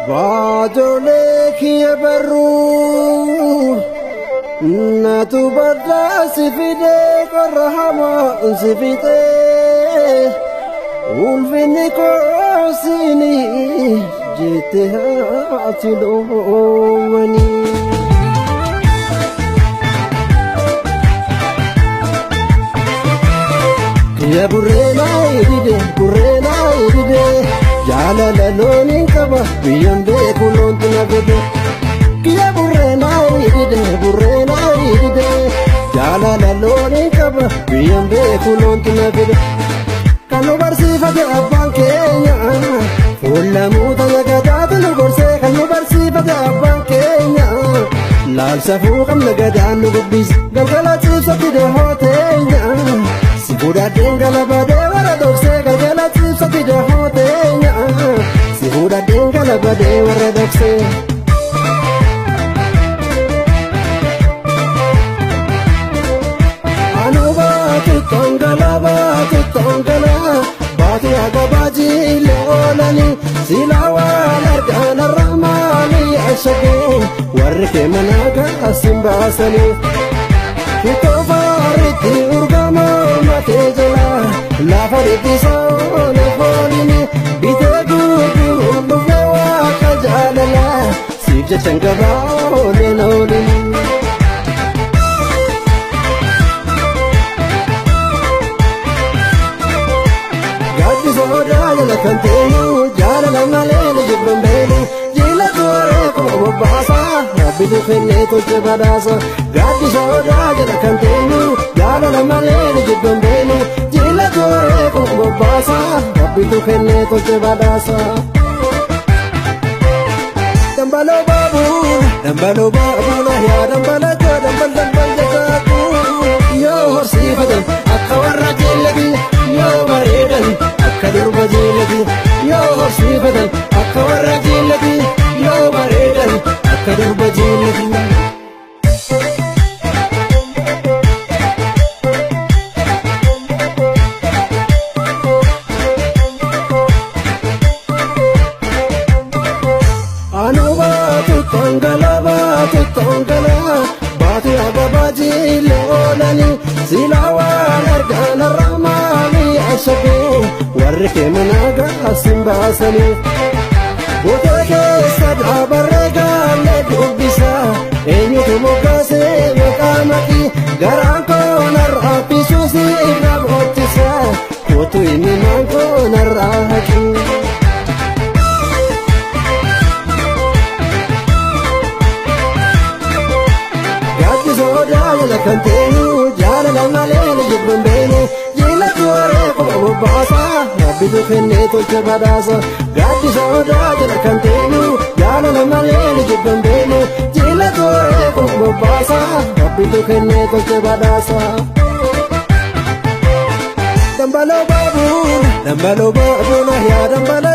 Baajolee kiyya barruu natu baddaa si fidee qorra hamaa si fixee ulfinni koo siinii jette haati loowwanii. Kiyya burree naa dide burree naa dide jaalala looniin qaba biyyan beeku loontu na fide. Kiyya burree naa dide burree naa dide jaalala looniin qaba biyyan beeku loontu na fide. Kan nu barsiifate abbaan keenya fuula muuta nagadaatu nu gorsee kan nu barsiifate abbaan keenya. Laalsa fuuqamna gadaan nu gubbise galgala ciibsatti dahoo teenya. Si fuudhadheen galabadee warra dhoksee galgala ciibsatti dahoo teenya. Si fuudhadheen galabadee warra dhoksee. Anu baatu tongala baatu tongala baatu agabaaji oolani silaa waan argaan arramaani ashagee warri kee manaa gaasin baasanii. Kitoofaaritti urgamaa matee jala lafa dhiphisoo foolini bitee gurguruun dhufee waaqa jaalala siif jechan gabaa ooleen oolini. Gaaddisa odaa jala kan teenyu jaalala malee ni jibban beenu jila tooree kuma bobbaasa rabbitu kennee tolche badhaasa. Gaaddisa odaa jala kan teenyu jaalala malee ni jibban beenu jila tooree kuma bobbaasa rabbitu kennee tolche badhaasa. Dambaloo baabura dambaloo baabura yaa dambalaa dambal dambal jataatu yoo horsiifatan akka warra jeellati yoo bareedan akka durba jeellati yoo horsiifatan akka warra jeellati yoo bareedan akka durba jeellati. Anu baatu tongala baatu tongala baatu agabaaji oolani silaa waan argaan arramaani ashagee warri kee manaa gaasin baasanii. Butee keessa dhaabarree gaalee dubbisa eenyutu moggaasee maqaa maqii garaan koo narraa fisuusi irra boottisa kootu inni maan koo narraa haqii. Gaaddisa odaa jala kan teenyu jaalala malee ni jibban beenu jila tooree kuma bobbaasa rabbitu kennee tolche badhaasa. Gaaddisa odaa jala kan teenyu jaalala malee ni jibban beenu jila tooree kuma bobbaasa rabbitu kennee tolche badhaasa. Dambaloo baabura dambaloo baabura yaa dambalaa.